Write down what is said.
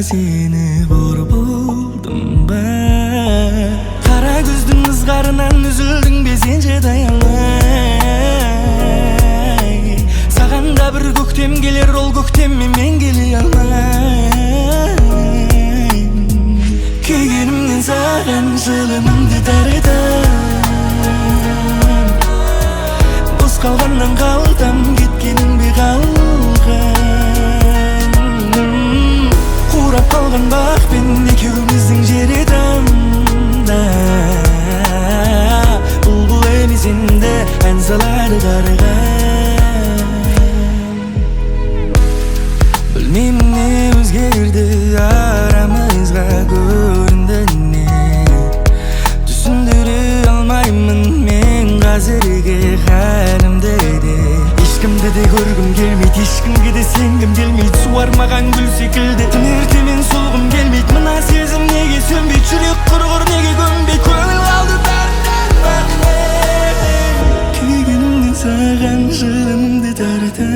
сені қор болдым ба? Қара күздің ызғарынан үзілдің бе сен, шыдай алмай? Саған да бір көктем келер, ол көктеммен мен келе алмаймын. Күйгенімнен саған жылымымды таратам, бос қалғаннан қалтам, кеткенің бе қалған? Қурап қалған бақпен екеуміздің жер тамда, бұлбұл емес енді ән салады қарға. Білмеймін, не өзгерді арамызға, көрінді не, түсіндіре алмаймын мен қазіргі халімді де. Ешкімді де көргім келмейді, ешкімге де сенгім келмейді, суармаған гүл секілді тым ерте мен солғым келмейді. Мына сезім неге сөнбейді, жүрек құрғыр неге көнбейді, көңіл қалды бәрінен бақытты. Күйгенімнен саған жылымымды таратам.